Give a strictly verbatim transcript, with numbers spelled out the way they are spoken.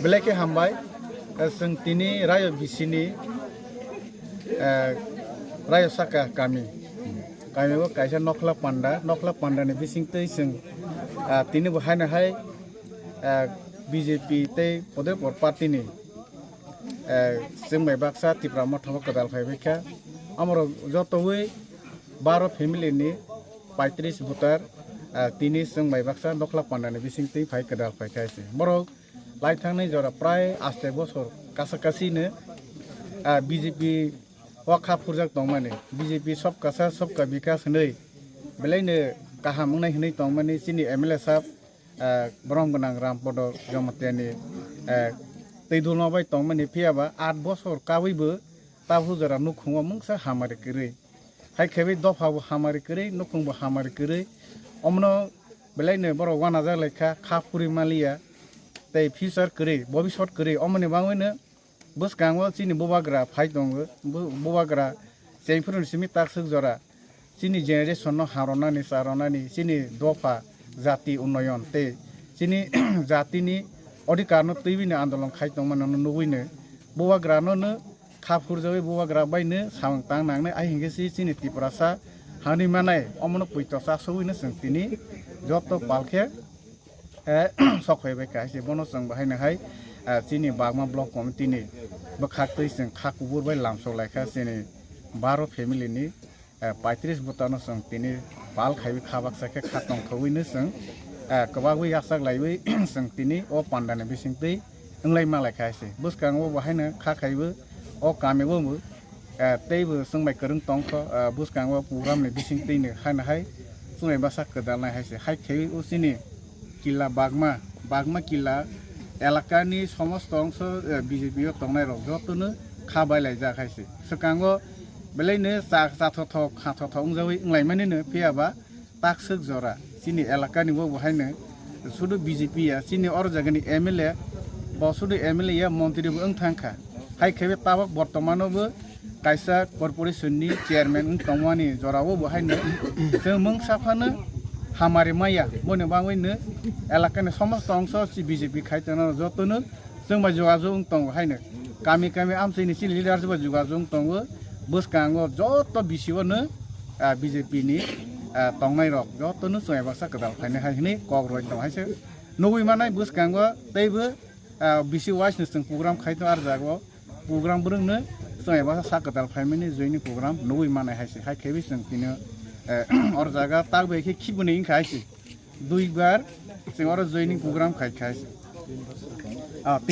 Belai khe hambai, eh, chwng tini Rayo bisini, eh, Rayo saka kami. Kami o kaisa Nokhla Panda, Nokhla Panda ni bising twi chwng, ah, tini bo haino hai, eh, B J P tei Podepur party ni, eh, chwng bai baksa Tipra Motha o kwdal phai bai kha. Amorok jotowi baro family ni paitris voter, ah, tini chwng bai baksa Nokhla Panda ni bising twi phai kwdal phai kha se. Borok lai thangnai jora prai aste bosor kasa kasi no, ah, B J P o kha phurjak tongmani. B J P Sabka Saath Sabka Vikas hinwi belai no kaham wngnai hinwi tongmani chini M L A sahab, ah, borom gwnang Rampodo Jamatia ni, ah, twi dulma bai tongmani, phiya ba aat bosor kawi bo tabuk jora nukhungo mungsa hamari kwrwi. Hai khe bai dopha bo hamari kwrwi, nukhung bo hamari kwrwi. Omono belai no borok wanajak lai kha, kha phuri maliya, tei future kwrwi, bobisot kwrwi. Omoni bagwi no bwskango chini bubagra phai tongo, bu-, bubagra chengphuru ni simi takswk jora chini generation no harwnani, charwnani, chini dopha jati unnoyon tei chini jatini odhikar no twiwi no andolon khai tongmani no nugwi no bubagra no no kha phurjawi bubagra bai no samung tang nangnai, ai hinkhe si chini Tiprasa hani manai omono puito chasogwi no chwng tini joto pal khe, eh, sok phai bai kha se. Bono chwng bahai no hai, eh, chini Bagma Block Committee ni bwkhak twi chwng kha kubur bai lamsok lai kha chini baro family ni, eh, paitris bwtano chwng tini pal khaiwi kha baksa khe kha tongthogwi no chwng, eh, kwbagwi yachak laiwi chwng tini o panda ni bising twi wnglai ma lai kha se. Bwskango bo haino kha khaiwi o kami o bo, eh, tei bo chwng bai kwrwng tong kho, eh, bwskango program ni bising twi no haino hai chwng bai bwsa kwdal nai hai se. Hai khaiwi o chini Killa Bagma, Bagma Killa elakani somosto ongso, eh, B J P o tongnai rok jotono kha bai laijak hai se. Swkango belai no cha-, chathothok, khathothok wngjawi wnglaimani no, phiya ba takswk jora chini elakani bo bo haino sudu B J P ya, chini oro jagani M L A, bo sudu M L A ya, montri bo wng thang kha. Hai khe tabok bortomano bo kaisa corporation ni chairman wng tongmani jorao bo haino chwng mungsa phano hamari maya, boni bagwi no elakani somosto ongso si B J P khai tongnai jotono chwng bai jogajog wng tongo haino. Kami kami amchaini chini leaders bai jogajog wng tongo. Bwskango joto B C O no, ah, B J P ni, ah, tongnai rok jotono chwng bai baksa kwtal phainai hai hwnwi kok rwui tongo hai se. Nugwi manai bwskango teibo, ah, B C wise no chwng program khai tongo, ar jago program bwrwng no chwng bai baksa sak kwtal phaimani joining program nugwi manai hai se. Hai khe bai chwng tini, eh, or jaga tak bai khe khibini wngkha hai se. Duibar chwng oro joining program khai khai se. Ah,